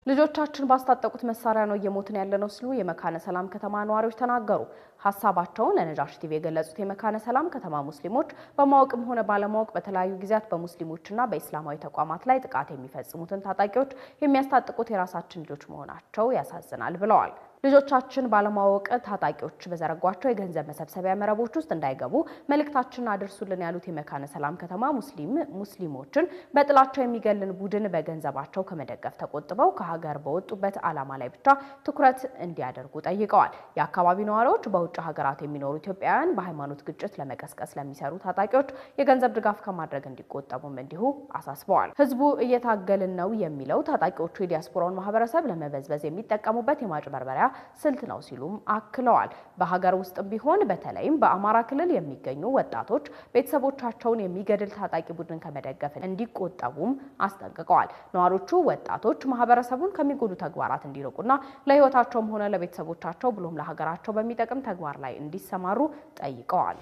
ልጆቻችን ባስታጠቁት መሳሪያ ነው እየሞትን ያለነው ሲሉ የመካነ ሰላም ከተማ ነዋሪዎች ተናገሩ። ሀሳባቸውን ለነጃሽ ቲቪ የገለጹት የመካነ ሰላም ከተማ ሙስሊሞች በማወቅም ሆነ ባለማወቅ በተለያዩ ጊዜያት በሙስሊሞችና በኢስላማዊ ተቋማት ላይ ጥቃት የሚፈጽሙትን ታጣቂዎች የሚያስታጥቁት የራሳችን ልጆች መሆናቸው ያሳዝናል ብለዋል። ልጆቻችን ባለማወቅ ታጣቂዎች በዘረጓቸው የገንዘብ መሰብሰቢያ መረቦች ውስጥ እንዳይገቡ መልእክታችንን አድርሱልን ያሉት የመካነ ሰላም ከተማ ሙስሊም ሙስሊሞችን በጥላቸው የሚገልን ቡድን በገንዘባቸው ከመደገፍ ተቆጥበው ከሀገር በወጡበት ዓላማ ላይ ብቻ ትኩረት እንዲያደርጉ ጠይቀዋል። የአካባቢው ነዋሪዎች በውጭ ሀገራት የሚኖሩ ኢትዮጵያውያን በሃይማኖት ግጭት ለመቀስቀስ ለሚሰሩ ታጣቂዎች የገንዘብ ድጋፍ ከማድረግ እንዲቆጠቡም እንዲሁ አሳስበዋል። ህዝቡ እየታገልን ነው የሚለው ታጣቂዎቹ የዲያስፖራውን ማህበረሰብ ለመበዝበዝ የሚጠቀሙበት የማጭበርበሪያ ስልት ነው ሲሉም አክለዋል። በሀገር ውስጥም ቢሆን በተለይም በአማራ ክልል የሚገኙ ወጣቶች ቤተሰቦቻቸውን የሚገድል ታጣቂ ቡድን ከመደገፍ እንዲቆጠቡም አስጠንቅቀዋል። ነዋሪዎቹ ወጣቶች ማህበረሰቡን ከሚጎዱ ተግባራት እንዲርቁና ለህይወታቸውም ሆነ ለቤተሰቦቻቸው ብሎም ለሀገራቸው በሚጠቅም ተግባር ላይ እንዲሰማሩ ጠይቀዋል።